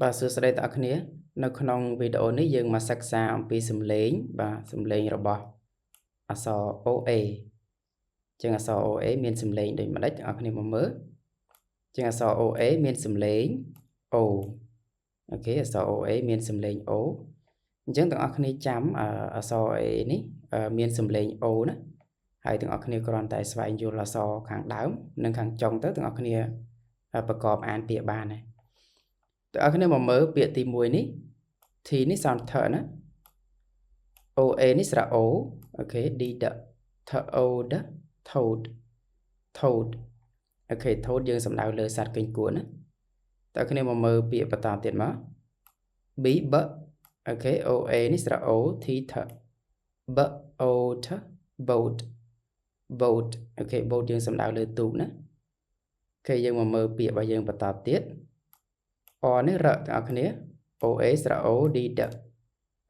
បាទសួស្តីទាំងអស់គ្នានៅក្នុងវីដេអូនេះយើងមកសិក្សាអំពីសំឡេងបាទសំឡេងរបស់អក្សរ OA ចឹងអក្សរ OA មានសំឡេងដូចម្ដេចទាំងអស់គ្នាមកមើលចឹងអក្សរ OA មានសំឡេង O OK អក្សរ OA មានសំឡេង O អញ្ចឹងទាំងអស់គ្នាចាំអក្សរ A នេះមានសំឡេង O ណាហើយទាំងអស់គ្នាគ្រាន់តែស្វែងយល់អក្សរខាងដើមនិងខាងចុងទៅទាំងអស់គ្នាប្រកបអានពាក្យបានហើយទាំងអស់គ្នាមកមើលពាក្យទី1នេះ T នេះ sound ថណា OA នេះស្រៈ O OK D ដ ថ O ដ toad toad OK toad យើងសំដៅលើសត្វកេងកួនណាតើគ្នាមកមើលពាក្យបន្តទៀតមក B ប OK OA នេះស្រៈ O T ថ B O ថ boat boat OK boat យើងសំដៅលើទូកណា OK យើងមកមើលពាក្យរបស់យើងបន្តទៀត R នេះរទាំងអស់គ្នា OA ស្រៈ O D ដ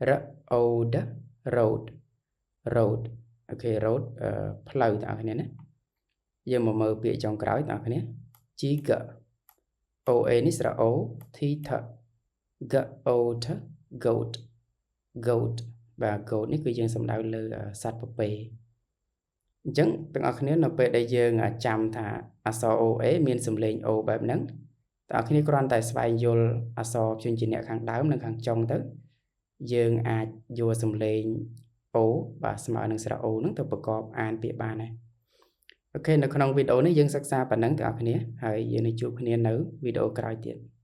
រ O ដ road road OK road ផ្លូវទាំងអស់គ្នាណាយើងមកមើលពាក្យចុងក្រោយទាំងអស់គ្នា G ក OA នេះស្រៈ O T ថ G O ថ goat goat បាទ goat នេះគឺយើងសំដៅលើសត្វពពែអញ្ចឹងទាំងអស់គ្នានៅពេលដែលយើងចាំថាអក្សរ OA មានសំឡេង O បែបហ្នឹងទាំងអស់គ្នាគ្រាន់តែស្វែងយល់អក្សរព្យញ្ជនៈខាងដើមនិងខាងចុងទៅយើងអាចយកសំឡេង O បាទស្មើនឹងស្រៈ O ហ្នឹងទៅប្រកបអានពាក្យបានដែរ OK នៅក្នុងវីដេអូនេះយើងសិក្សាប៉ុណ្ណឹងទាំងអស់គ្នាហើយយើងនឹងជួបគ្នានៅវីដេអូក្រោយទៀត។